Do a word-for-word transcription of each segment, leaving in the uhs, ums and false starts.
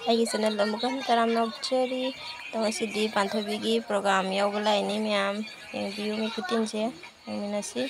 ꯑꯩꯒꯤ ꯆꯦꯅꯦꯜꯗ ꯑꯃꯨꯛꯀ ꯍꯟꯅ ꯇꯔꯥꯝꯅ ꯑꯣꯛꯆꯔꯤ꯫ ꯑꯗꯣ ꯉꯁꯤꯗꯤ ꯄꯥꯟꯊꯣꯏꯕꯤꯒꯤ ꯄ꯭ꯔꯣꯒ꯭ꯔꯥꯝ ꯌꯥꯎꯕ ꯂꯥꯛꯏꯅꯤ ꯃꯌꯥꯝ꯫ ꯌꯦꯡꯕꯤꯌꯨ ꯃꯤ ꯈꯨꯇꯤꯟꯁꯦ꯫ ꯌꯦꯡꯃꯤꯟꯅꯁꯤ꯫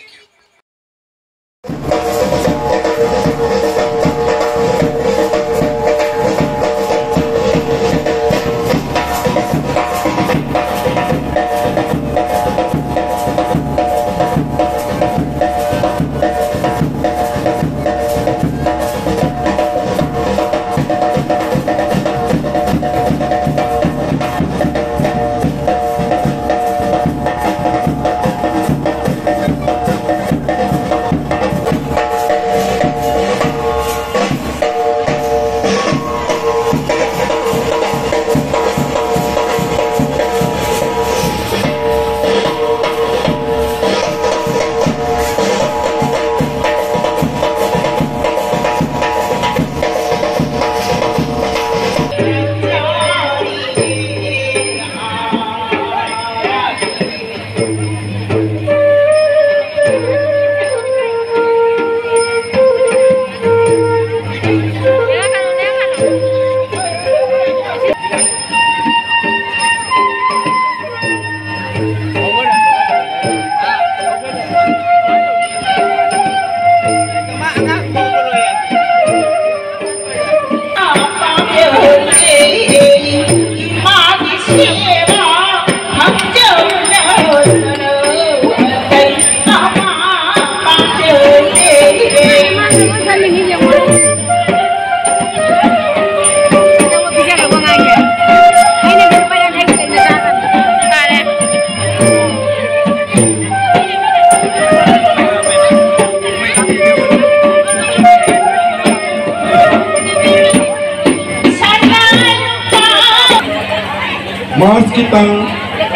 ꯃꯥꯔꯆꯀꯤ ꯇꯥꯡ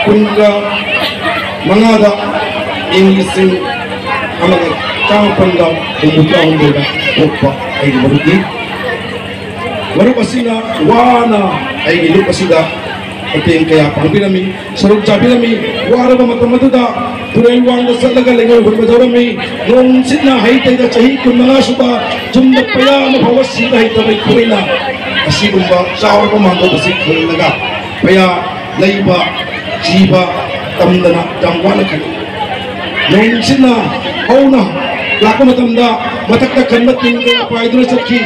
ꯀꯨꯟꯒ ꯃꯉꯥꯗ ꯏꯪ ꯂꯤꯁꯤꯡ ꯑꯃꯒ ꯆꯥꯃꯥꯄꯟꯒ ꯍꯨꯝꯐꯨꯇꯔꯥ ꯍꯨꯝꯗꯣꯏꯗ ꯄꯣꯛꯄ ꯑꯩꯒꯤ ꯃꯔꯨꯞꯅꯤ꯫ ꯃꯔꯨꯞ ꯑꯁꯤꯅ ꯋꯥꯅ ꯑꯩꯒꯤ ꯂꯨꯞ ꯑꯁꯤꯗ ꯃꯇꯦꯡ ꯀꯌꯥ ꯄꯥꯡꯕꯤꯔꯝꯃꯤ, ꯁꯔꯨꯛ ꯆꯥꯕꯤꯔꯝꯃꯤ꯫ ꯋꯥꯔꯕ ꯃꯇꯝ ꯑꯗꯨꯗ ꯇꯨꯔꯦꯜ ꯋꯥꯡꯗ ꯆꯠꯂꯒ ꯂꯩꯉꯣꯏ ꯍꯨꯟꯕ ꯇꯧꯔꯝꯃꯤ꯫ ꯅꯣꯡ ꯅꯨꯡꯁꯤꯠꯅ ꯍꯩ ꯇꯩꯗ ꯆꯍꯤ ꯀꯨꯟꯃꯉꯥ ꯁꯨꯕ ꯌꯨꯝꯗ ꯄꯌꯥ ꯑꯃ ꯐꯥꯎꯕ ꯁꯤꯕ ꯍꯩꯇꯕ ꯑꯩꯈꯣꯏꯅ ꯑꯁꯤꯒꯨꯝꯕ ꯆꯥꯎꯔꯕ ꯃꯥꯡꯒꯣꯜ ꯑꯁꯤ ꯈꯜꯂꯒ ꯄꯩꯌꯥ ꯂꯩꯕ, ꯖꯤꯕ ꯇꯝꯗꯅ ꯌꯥꯝ ꯋꯥꯅ ꯈꯜꯂꯤ꯫ ꯅꯣꯡ ꯅꯨꯡꯁꯤꯠꯅ ꯍꯧꯅ ꯂꯥꯛꯄ ꯃꯇꯝꯗ ꯃꯊꯛꯇ ꯈꯟꯕ ꯇꯤꯟ ꯀꯌꯥ ꯄꯥꯏꯗꯨꯅ ꯆꯠꯈꯤ꯫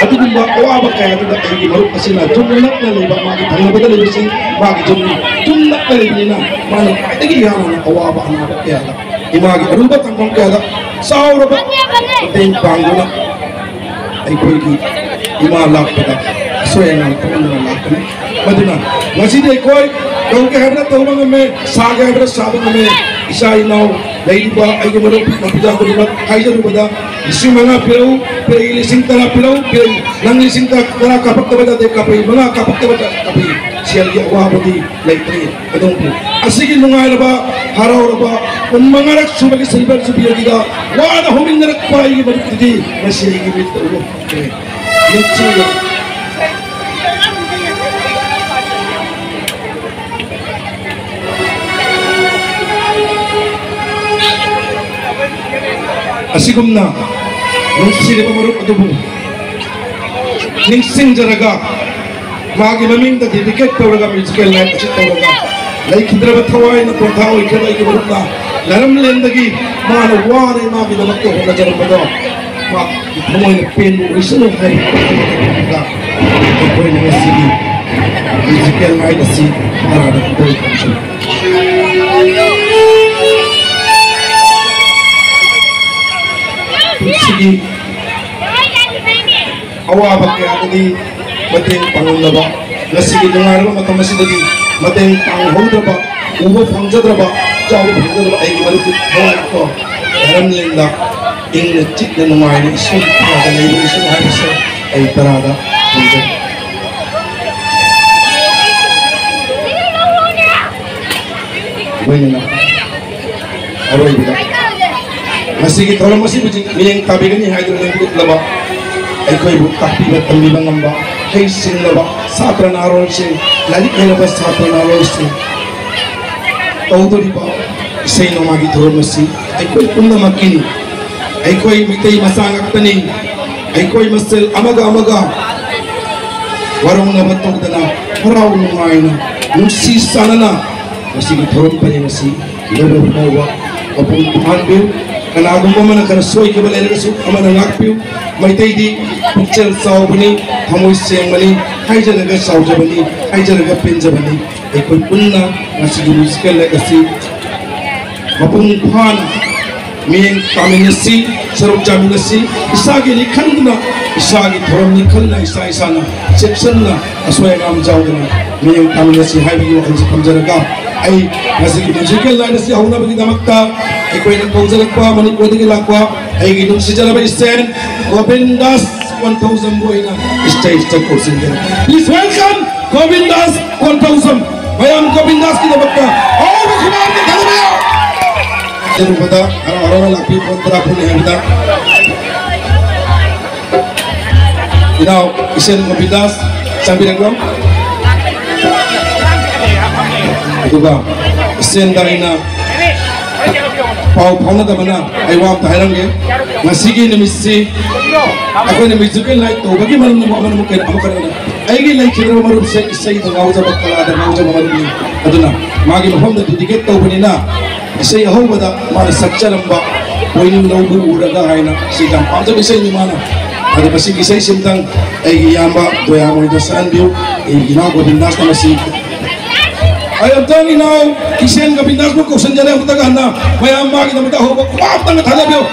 ꯑꯗꯨꯒꯨꯝꯕ ꯑꯋꯥꯕ ꯀꯌꯥ ꯑꯗꯨꯗ ꯑꯩꯒꯤ ꯃꯔꯨꯞ ꯑꯁꯤꯅ ꯌꯨꯝ ꯅꯛꯅ ꯂꯩꯕ, ꯃꯥꯒꯤ ꯊꯪꯅꯕꯗ ꯂꯩꯕꯁꯤꯡ ꯃꯥꯒꯤ ꯌꯨꯝ, ꯌꯨꯝ ꯅꯛꯅ ꯂꯩꯕꯅꯤꯅ ꯃꯥꯅ ꯈ꯭ꯋꯥꯏꯗꯒꯤ ꯌꯥꯝꯅ ꯑꯋꯥꯕ ꯑꯅꯥꯕ ꯀꯌꯥꯗ, ꯏꯃꯥꯒꯤ ꯑꯔꯨꯕ ꯇꯥꯡꯀꯛ ꯀꯌꯥꯗ ꯆꯥꯎꯔꯕ ꯃꯇꯦꯡ ꯄꯥꯡꯗꯨꯅ ꯑꯩꯈꯣꯏꯒꯤ ꯏꯃꯥ ꯂꯥꯛꯄꯗ ꯑꯁꯣꯏ ꯑꯉꯥꯝ ꯊꯣꯛꯍꯟꯗꯨꯅ ꯂꯥꯛꯄꯅꯤ꯫ ꯃꯗꯨꯅ ꯉꯁꯤꯗꯤ ꯑꯩꯈꯣꯏ ꯇꯧꯒꯦ ꯍꯥꯏꯕꯅ ꯇꯧꯕ ꯉꯝꯃꯦ, ꯁꯥꯒꯦ ꯍꯥꯏꯕꯅ ꯁꯥꯕ ꯉꯝꯃꯦ꯫ ꯏꯆꯥ ꯏꯅꯥꯎ ꯂꯩꯔꯤꯕ ꯑꯩꯒꯤ ꯃꯔꯨꯞ ꯅꯥꯄꯤꯖꯥ ꯈꯨꯗꯤꯡꯃꯛ ꯍꯥꯏꯖꯔꯨꯕꯗ, ꯂꯤꯁꯤꯡ ꯃꯉꯥ ꯄꯤꯔꯛꯎ, ꯄꯤꯔꯛꯏ, ꯂꯤꯁꯤꯡ ꯇꯔꯥ ꯄꯤꯔꯛꯎ, ꯄꯤꯔꯛꯏ꯫ ꯅꯪ ꯂꯤꯁꯤꯡ ꯇꯔꯥ ꯀꯥꯞꯄꯛꯇꯕꯗ ꯑꯗꯩ ꯀꯥꯞꯄꯛꯏ, ꯃꯉꯥ ꯀꯥꯞꯄꯛꯇꯕꯗ ꯀꯥꯞꯄꯛꯏ꯫ ꯁꯦꯜꯒꯤ ꯑꯋꯥꯕꯗꯤ ꯂꯩꯇ꯭ꯔꯤ꯫ ꯑꯗꯣꯝꯕꯨ ꯑꯁꯤꯒꯤ ꯅꯨꯡꯉꯥꯏꯔꯕ, ꯍꯔꯥꯎꯔꯕ ꯀꯨꯟ ꯃꯉꯥꯔꯛ ꯁꯨꯕꯒꯤ silver jubilee ꯑꯗꯨꯗ ꯋꯥꯅ ꯍꯧꯃꯤꯟꯅꯔꯛꯄ ꯑꯩꯒꯤ ꯃꯔꯨꯞꯇꯨꯗꯤ ꯉꯁꯤ ꯑꯩꯒꯤ ꯃꯤꯠꯇ ꯎꯕ ꯐꯪꯉꯦ꯫ ꯅꯤꯡꯁꯤꯡꯂꯨ꯫ ꯑꯁꯤꯒꯨꯝꯅ ꯅꯨꯡꯁꯤꯔꯕ ꯃꯔꯨꯞ ꯑꯗꯨꯕꯨ ꯅꯤꯡꯁꯤꯡꯖꯔꯒ, ꯃꯥꯒꯤ ꯃꯃꯤꯡꯗ dedicate ꯇꯧꯔꯒ, musical night ꯑꯁꯤ ꯇꯧꯔꯒ, ꯂꯩꯈꯤꯗ꯭ꯔꯕ ꯊꯋꯥꯏꯅ ꯄꯣꯊꯥ ꯑꯣꯏꯈ꯭ꯔꯕ ꯑꯩꯒꯤ ꯃꯔꯨꯞꯅ ꯂꯥꯏꯔꯝꯂꯦꯟꯗꯒꯤ ꯃꯥꯅ ꯋꯥꯅ ꯏꯃꯥꯒꯤꯗꯃꯛꯇ ꯍꯣꯠꯅꯖꯔꯝꯕꯗꯣ ꯃꯥꯒꯤ ꯊꯃꯣꯏꯅ ꯄꯦꯟꯕ ꯑꯣꯏꯁꯅꯨ ꯍꯥꯏꯕ ꯑꯩꯈꯣꯏꯅ ꯉꯁꯤꯒꯤ musical night ꯑꯁꯤ ꯇꯔꯥꯗ ꯈꯨꯗꯣꯜ ꯇꯧꯖꯩ꯫ ꯄꯨꯟꯁꯤꯒꯤ ꯑꯋꯥꯕ ꯀꯌꯥꯗꯗꯤ ꯃꯇꯦꯡ ꯄꯥꯡꯂꯝꯂꯕ, ꯉꯁꯤꯒꯤ ꯅꯨꯡꯉꯥꯏꯔꯕ ꯃꯇꯝ ꯑꯁꯤꯗꯗꯤ ꯃꯇꯦꯡ ꯄꯥꯡꯍꯧꯗ꯭ꯔꯕ, ꯎꯕ ꯐꯪꯖꯗ꯭ꯔꯕ, ꯆꯥꯕ ꯐꯪꯖꯗ꯭ꯔꯕ ꯑꯩꯒꯤ ꯃꯔꯨꯞꯀꯤ ꯊꯋꯥꯏ ꯀꯣ, ꯂꯥꯏꯔꯝꯂꯦꯟꯗ ꯏꯪꯅ ꯆꯤꯛꯅ ꯅꯨꯡꯉꯥꯏꯅ ꯏꯁꯣꯔꯒꯤ ꯊꯋꯥꯏꯗ ꯂꯩꯕ ꯑꯣꯏꯁꯅꯨ ꯍꯥꯏꯕꯁꯦ ꯑꯩ ꯇꯔꯥꯗ ꯊꯝꯖꯒꯦ꯫ ꯂꯣꯏꯅꯅ ꯑꯔꯣꯏꯕꯗ ꯃꯁꯤꯒꯤ ꯊꯧꯔꯝ ꯑꯁꯤꯕꯨ ꯃꯤꯠꯌꯦꯡ ꯇꯥꯕꯤꯒꯅꯤ ꯍꯥꯏꯗꯨꯅ ꯂꯦꯡꯕꯤꯔꯛꯂꯕ ꯑꯩꯈꯣꯏꯕꯨ ꯇꯥꯛꯄꯤꯕ ꯇꯝꯕꯤꯕ ꯉꯝꯕ ꯍꯩꯁꯤꯡꯂꯕ ꯁꯥꯇ꯭ꯔ ꯅꯍꯥꯔꯣꯜꯁꯤꯡ, ꯂꯥꯏꯔꯤꯛ ꯍꯩꯔꯕ ꯁꯥꯇ꯭ꯔ ꯅꯍꯥꯔꯣꯜꯁꯤꯡ ꯇꯧꯗꯣꯔꯤꯕ ꯏꯁꯩ ꯅꯣꯡꯃꯥꯏꯒꯤ ꯊꯧꯔꯝ ꯑꯁꯤ ꯑꯩꯈꯣꯏ ꯄꯨꯝꯅꯃꯛꯀꯤꯅꯤ꯫ ꯑꯩꯈꯣꯏ ꯃꯤꯇꯩ ꯃꯆꯥ ꯉꯥꯛꯇꯅꯤ꯫ ꯑꯩꯈꯣꯏ ꯃꯁꯦꯜ ꯑꯃꯒ ꯑꯃꯒ ꯋꯥꯔꯧꯅꯕ ꯇꯧꯗꯅ ꯍꯔꯥꯎ ꯅꯨꯡꯉꯥꯏꯅ ꯅꯨꯡꯁꯤ ꯆꯥꯟꯅꯅ ꯃꯁꯤꯒꯤ ꯊꯧꯔꯝ ꯄꯔꯦꯡ ꯑꯁꯤ ꯂꯧꯕ ꯐꯥꯎꯕ ꯃꯄꯨꯡ ꯐꯥꯍꯟꯕꯤꯌꯨ꯫ ꯀꯅꯥꯒꯨꯝꯕ ꯑꯃꯅ ꯈꯔ ꯁꯣꯏꯈꯤꯕ ꯂꯩꯔꯒꯁꯨ ꯑꯃꯅ ꯉꯥꯛꯄꯤꯌꯨ꯫ ꯃꯩꯇꯩꯗꯤ ꯄꯨꯛꯆꯦꯜ ꯆꯥꯎꯕꯅꯤ, ꯊꯃꯣꯏ ꯁꯦꯡꯕꯅꯤ, ꯍꯥꯏꯖꯔꯒ ꯆꯥꯎꯖꯕꯅꯤ, ꯍꯥꯏꯖꯔꯒ ꯄꯦꯟꯖꯕꯅꯤ꯫ ꯑꯩꯈꯣꯏ ꯄꯨꯟꯅ ꯉꯁꯤꯒꯤ ꯃ꯭ꯌꯨꯖꯤꯀꯦꯜ ꯅꯥꯏꯠ ꯑꯁꯤ ꯃꯄꯨꯡ ꯐꯥꯅ ꯃꯤꯠꯌꯦꯡ ꯇꯥꯃꯤꯟꯅꯁꯤ, ꯁꯔꯨꯛ ꯆꯥꯃꯤꯟꯅꯁꯤ꯫ ꯏꯁꯥꯒꯤꯅꯤ ꯈꯟꯗꯨꯅ, ꯏꯁꯥꯒꯤ ꯊꯧꯔꯝꯅꯤ ꯈꯟꯗꯨꯅ, ꯏꯁꯥ ꯏꯁꯥꯅ ꯆꯦꯛꯁꯤꯟꯅ ꯑꯁꯣꯏ ꯑꯉꯥꯝ ꯌꯥꯎꯗꯅ ꯃꯤꯠꯌꯦꯡ ꯇꯥꯃꯤꯟꯅꯁꯤ ꯍꯥꯏꯕꯒꯤ ꯋꯥꯈꯜꯁꯤ ꯊꯝꯖꯔꯒ, ꯑꯩ ꯉꯁꯤꯒꯤ ꯃ꯭ꯌꯨꯖꯤꯀꯦꯜ ꯅꯥꯏꯠ ꯑꯁꯤ ꯍꯧꯅꯕꯒꯤꯗꯃꯛꯇ ꯑꯩꯈꯣꯏꯅ ꯀꯧꯖꯔꯛꯄ ꯃꯅꯤꯄꯨꯔꯗꯒꯤ ꯂꯥꯛꯄ ꯑꯩꯒꯤ ꯅꯨꯡꯁꯤꯖꯔꯕ ꯏꯆꯦꯟ ꯒꯣꯕꯤꯟ ꯗꯥꯁ ꯀꯣꯟꯊꯧꯖꯝꯕꯨ ꯑꯩꯅ ꯁ꯭ꯇꯦꯖꯇ ꯀꯧꯁꯤꯟꯖꯔꯤ꯫ Please welcome Gobin Das Konthoujam. ꯃꯌꯥꯝ ꯒꯣꯕꯤꯟ ꯗꯥꯁꯀꯤꯗꯃꯛꯇ ꯑꯍꯧꯕ ꯈꯨꯕꯥꯛ ꯑꯃ ꯊꯥꯗꯕꯤꯌꯨ꯫ ꯌꯦꯡꯕꯗ ꯍꯔꯥꯎ ꯍꯔꯥꯎꯅ ꯂꯥꯛꯄꯤ, ꯄꯣꯟ ꯇꯔꯥ ꯐꯨꯅꯤ ꯍꯥꯏꯕꯗ ꯏꯅꯥꯎ ꯏꯆꯦꯟ ꯒꯣꯕꯤꯟ ꯗꯥꯁ ꯆꯪꯕꯤꯔꯛꯂꯣ꯫ ꯑꯗꯨꯒ ꯏꯆꯦꯟꯗ ꯑꯩꯅ ꯄꯥꯎ ꯐꯥꯎꯅꯗꯕꯅ ꯑꯩ ꯋꯥ ꯑꯝꯇ ꯍꯥꯏꯔꯝꯒꯦ꯫ ꯉꯁꯤꯒꯤ ꯅꯨꯃꯤꯠꯁꯤ ꯑꯩꯈꯣꯏꯅ ꯃ꯭ꯌꯨꯖꯤꯀꯦꯜ ꯅꯥꯏꯠ ꯇꯧꯕꯒꯤ ꯃꯔꯝꯗ ꯑꯃꯅ ꯑꯃꯨꯛ ꯀꯩꯅꯣ ꯑꯃꯨꯛ ꯀꯩꯅꯣ, ꯑꯩꯒꯤ ꯂꯩꯈꯤꯗ꯭ꯔꯕ ꯃꯔꯨꯞꯁꯦ ꯏꯁꯩꯗ ꯉꯥꯎꯖꯕ, ꯀꯂꯥꯗ ꯉꯥꯎꯖꯕ ꯃꯔꯨꯞꯅꯤ꯫ ꯑꯗꯨꯅ ꯃꯥꯒꯤ ꯃꯐꯝꯗ ꯗꯤꯗꯤꯀꯦꯠ ꯇꯧꯕꯅꯤꯅ ꯏꯁꯩ ꯑꯍꯧꯕꯗ ꯃꯥꯅ ꯁꯛꯆꯔꯝꯕ ꯄꯣꯏꯅꯨ ꯂꯧꯕꯨ ꯎꯔꯒ ꯍꯥꯏꯅ ꯁꯤ ꯌꯥꯝ ꯄꯥꯝꯖꯕ ꯏꯁꯩꯅꯤ ꯃꯥꯅ꯫ ꯑꯗꯣ ꯃꯁꯤꯒꯤ ꯏꯁꯩꯁꯤꯝꯇꯪ ꯑꯩꯒꯤ ꯏꯌꯥꯝꯕ ꯗꯣꯌꯥꯃꯣꯏꯗ ꯁꯛꯍꯟꯕꯤꯌꯨ꯫ ꯑꯩꯒꯤ ꯏꯅꯥꯎ ꯒꯣꯕꯤꯟꯗꯥꯁꯅ ꯃꯁꯤ ꯑꯩ ꯑꯝꯇꯪ ꯏꯅꯥꯎ ꯀꯤꯁꯦꯟ ꯒꯣꯕꯤꯟꯗꯥꯁꯄꯨ ꯀꯧꯁꯤꯟꯖꯔꯦ꯫ ꯑꯃꯨꯛꯇꯒ ꯍꯟꯅ ꯃꯌꯥꯝ ꯃꯥꯒꯤꯗꯃꯛꯇ ꯑꯍꯧꯕ ꯈꯨꯕꯥꯛ ꯑꯝꯇꯪꯒ ꯊꯥꯗꯕꯤꯌꯨ꯫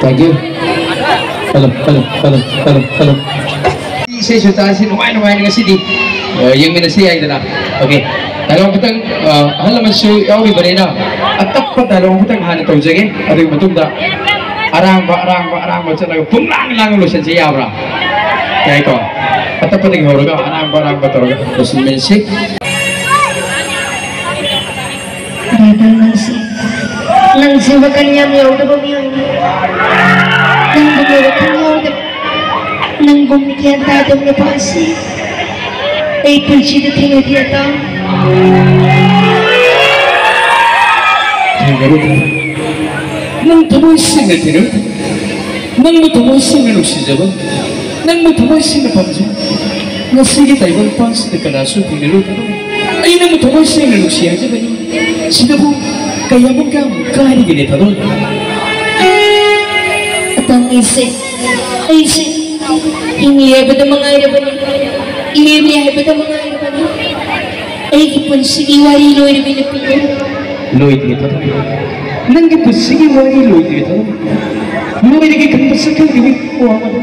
Thank you. Hello, hello, hello, hello, hello. ꯏꯁꯩꯁꯨ ꯇꯥꯁꯤ, ꯅꯨꯡꯉꯥꯏ ꯅꯨꯡꯉꯥꯏꯅ ꯉꯁꯤꯗꯤ, ꯑ, ꯌꯦꯡꯃꯤꯟꯅꯁꯤ ꯍꯥꯏꯗꯅ꯫ Okay. ꯗꯥꯏꯂꯣꯡ ꯈꯤꯇꯪ, ꯑ, ꯑꯍꯜ ꯂꯃꯟꯁꯨ ꯌꯥꯎꯔꯤꯕꯅꯤꯅ ꯑꯇꯞꯄ ꯗꯥꯏꯂꯣꯡ ꯈꯤꯇꯪ ꯍꯥꯟꯅ ꯇꯧꯖꯒꯦ꯫ ꯑꯗꯨꯒꯤ ꯃꯇꯨꯡꯗ ꯑꯔꯥꯡꯕ, ꯑꯔꯥꯡꯕ, ꯑꯔꯥꯡꯕ ꯆꯠꯂꯒ ꯄꯨꯡꯂꯥꯡ ꯂꯥꯡꯅ ꯂꯣꯏꯁꯤꯟꯁꯤ, ꯌꯥꯕ꯭ꯔꯥ? ꯌꯥꯏꯀꯣ? ꯑꯇꯞꯄꯗꯒꯤ ꯍꯧꯔꯒ ꯑꯔꯥꯡꯕ, ꯑꯔꯥꯡꯕ ꯇꯧꯔꯒ ꯂꯣꯏꯁꯤꯟꯃꯤꯟꯅꯁꯤ꯫ ꯅꯪꯁꯦ, ꯅꯪꯁꯦ ꯋꯥꯈꯜ ꯌꯥꯝ ꯌꯥꯎꯗꯕ ꯃꯤꯑꯣꯏꯅꯤ꯫ ꯅꯪꯒꯨꯝꯕ ꯋꯥꯈꯜ ꯌꯥꯎꯗꯕ, ꯅꯪꯒꯨꯝ ꯒ꯭ꯌꯥꯟ ꯇꯥꯗꯕ ꯅꯨꯄꯥꯁꯤ ꯑꯩ ꯄꯨꯟꯁꯤꯗ ꯊꯦꯡꯅꯗ꯭ꯔꯤ ꯑꯇꯥ꯫ ꯊꯦꯡꯅꯔꯨꯗ꯭ꯔꯦ꯫ ꯅꯪ ꯊꯃꯣꯏ ꯁꯦꯡꯅ ꯊꯦꯡꯅꯔꯨ꯫ ꯅꯪꯕꯨ ꯊꯃꯣꯏ ꯁꯦꯡꯅ ꯅꯨꯡꯁꯤꯖꯕ, ꯅꯪꯕꯨ ꯊꯃꯣꯏ ꯁꯦꯡꯅ ꯄꯥꯝꯖꯕ ꯉꯁꯤꯒꯤ ꯇꯥꯏꯕꯪ ꯄꯥꯟꯁꯤꯗ ꯀꯅꯥꯁꯨ ꯊꯦꯡꯅꯔꯨ꯫ ꯑꯩ ꯅꯪꯕꯨ ꯊꯃꯣꯏ ꯁꯦꯡꯅ ꯅꯨꯡꯁꯤ ꯍꯥꯏꯖꯕꯅꯤ꯫ ꯁꯤꯗꯕꯨ ꯀꯌꯥꯃꯨꯛ ꯌꯥꯝ ꯀꯥꯏꯔꯤꯒꯦꯅꯦ ꯊꯥꯗꯣꯛ? ꯑꯇꯥꯡ ꯑꯩꯁꯦ, ꯑꯩꯁꯦ ꯍꯤꯡꯂꯤ ꯍꯥꯏꯕꯗ ꯃꯉꯥꯏꯔꯕꯅꯤ, ꯂꯦꯝꯂꯤ ꯍꯥꯏꯕꯗ ꯃꯉꯥꯏꯔꯕꯅꯤ꯫ ꯑꯩꯒꯤ ꯄꯨꯟꯁꯤꯒꯤ ꯋꯥꯔꯤ ꯂꯣꯏꯔꯕꯤ ꯅꯨꯄꯤꯅꯤ꯫ ꯂꯣꯏꯗ꯭ꯔꯤ ꯊꯥꯗꯣꯛ꯫ ꯅꯪꯒꯤ ꯄꯨꯟꯁꯤꯒꯤ ꯋꯥꯔꯤ ꯂꯣꯏꯗ꯭ꯔꯤ ꯊꯥꯗꯣꯛ꯫ ꯂꯣꯏꯔꯒꯦ ꯈꯟꯕ ꯁꯛꯈꯪꯗꯕꯤ ꯋꯥ ꯑꯃꯗ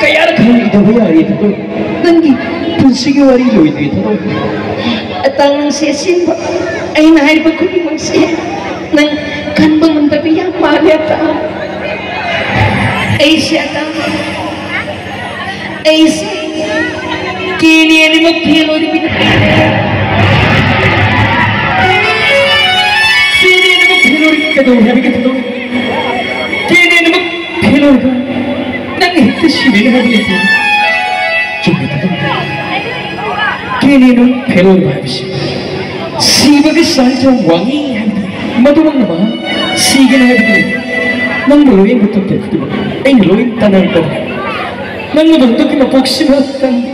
ꯀꯌꯥꯔꯛ ꯍꯪꯉꯛꯏꯗꯕ ꯌꯥꯔꯤ ꯊꯥꯗꯣꯛ꯫ ꯅꯪꯒꯤ ꯄꯨꯟꯁꯤꯒꯤ ꯋꯥꯔꯤ ꯂꯣꯏꯗ꯭ꯔꯤ ꯊꯥꯗꯣꯛ꯫ ꯑꯇꯥꯡ ꯅꯪꯁꯦ ꯑꯁꯦꯡꯕ꯫ ꯑꯩꯅ ꯍꯥꯏꯔꯤꯕ ꯈꯨꯗꯤꯡꯃꯛꯁꯦ ꯅꯪ ꯈꯟꯕ ꯉꯝꯗꯕ ꯌꯥꯝ ꯃꯥꯜꯂꯦ ꯑꯇꯥꯡ꯫ ꯑꯩꯁꯦ ꯑꯇꯥꯡ꯫ ꯑꯩꯁꯦ ꯀꯦꯅꯦ ꯑꯅꯤꯃꯛ ꯐꯦꯜ ꯑꯣꯏꯔꯤꯕꯅꯤ꯫ ꯀꯦꯅꯦ ꯑꯅꯤꯃꯛ ꯐꯦꯜ ꯑꯣꯏꯔꯤ꯫ ꯀꯩꯗꯧꯔꯦ ꯍꯥꯏꯕꯒꯤ ꯊꯕꯛ? ꯀꯦꯅꯦ ꯑꯅꯤꯃꯛ ꯐꯦꯜ ꯑꯣꯏꯔꯤꯕ? ꯅꯪ ꯍꯦꯛꯇ ꯁꯤꯔꯦꯅ ꯍꯥꯏꯕ ꯂꯩꯇꯦ꯫ ꯆꯨꯝꯃꯦ ꯊꯕꯛ꯫ ꯀꯦꯅꯦ ꯑꯅꯤꯃꯛ ꯐꯦꯜ ꯑꯣꯏꯔꯤꯕ ꯍꯥꯏꯕꯁꯤ ꯁꯤꯕꯒꯤ ꯆꯥꯡ ꯌꯥꯝ ꯋꯥꯡꯉꯤ ꯍꯥꯏꯕꯗꯨ, ꯃꯗꯨꯃꯛꯅ ꯃꯍꯥꯛ ꯁꯤꯒꯅꯤ ꯍꯥꯏꯕꯗꯨ ꯅꯪꯅ ꯂꯣꯏꯅ ꯇꯝꯖꯔꯛꯄꯗꯨ ꯑꯩꯅ ꯂꯣꯏꯅ ꯇꯥꯟꯅꯔꯛꯄꯅꯤ꯫ ꯅꯪꯅ ꯍꯟꯗꯛꯀꯤ ꯃꯄꯣꯛꯁꯤꯃ ꯇꯝꯒꯦ꯫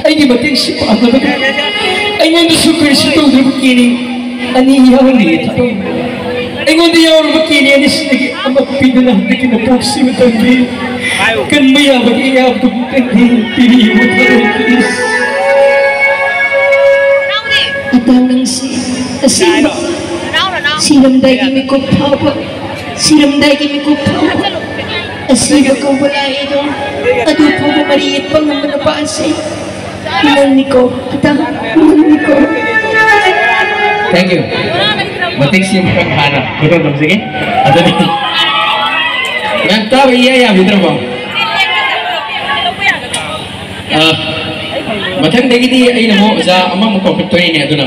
ꯑꯩꯒꯤ ꯃꯇꯦꯡꯁꯤ ꯄꯥꯡꯅꯕꯒꯤ ꯑꯩꯉꯣꯟꯗꯁꯨ ꯀꯔꯤꯁꯨ ꯇꯧꯗ꯭ꯔꯤꯕ ꯀꯦꯅꯤ ꯑꯅꯤ ꯌꯥꯎꯔꯤꯌꯦ ꯊꯥꯗꯣꯛ꯫ ꯑꯩꯉꯣꯟꯗ ꯌꯥꯎꯔꯕ ꯀꯦꯅꯤ ꯑꯅꯤꯁꯤꯗꯒꯤ ꯑꯃ ꯄꯤꯗꯨꯅ ꯍꯟꯗꯛꯀꯤ ꯃꯄꯣꯛꯁꯤꯃ ꯇꯝꯒꯦ꯫ ꯀꯟꯕ ꯌꯥꯕꯒꯤ ꯑꯌꯥꯕꯗꯨ ꯇꯝꯒꯦ꯫ ꯄꯤꯕꯤꯌꯨ ꯊꯥꯗꯣꯛ, please꯫ ꯑꯇꯥꯡ ꯅꯪꯁꯤ ꯑꯁꯦꯡꯕ ꯁꯤꯔꯝꯗꯥꯏꯒꯤ ꯃꯤꯀꯨꯞ ꯐꯥꯎꯕ, ꯁꯤꯔꯝꯗꯥꯏꯒꯤ ꯃꯤꯀꯨꯞ ꯐꯥꯎꯕ ꯑꯁꯤꯕ ꯀꯧꯕ ꯂꯥꯛꯏꯗꯣ, ꯑꯗꯨ ꯐꯥꯎꯕ ꯃꯔꯤ ꯌꯦꯠꯄ ꯉꯝꯕ ꯅꯨꯄꯥ ꯑꯁꯤ ꯅꯪꯅꯤꯀꯣ, ꯑꯇꯥꯡ, ꯅꯪꯅꯤꯀꯣ꯫ Thank you꯫ ꯃꯇꯤꯛꯁꯤ ꯑꯃꯨꯛꯇꯪ ꯍꯥꯟꯅ ꯈꯨꯗꯣꯜ ꯇꯧꯖꯒꯦ꯫ ꯑꯗꯨꯗꯤ ꯃꯌꯥꯝ ꯇꯥꯕ ꯏꯌꯥ ꯌꯥꯕꯤꯗ꯭ꯔꯕꯣ? ꯑ, ꯃꯊꯪꯗꯒꯤꯗꯤ ꯑꯩꯅ ꯑꯃꯨꯛ ꯑꯣꯖꯥ ꯑꯃꯃꯨꯛ ꯀꯧꯈꯠꯇꯣꯏꯅꯦ, ꯑꯗꯨꯅ,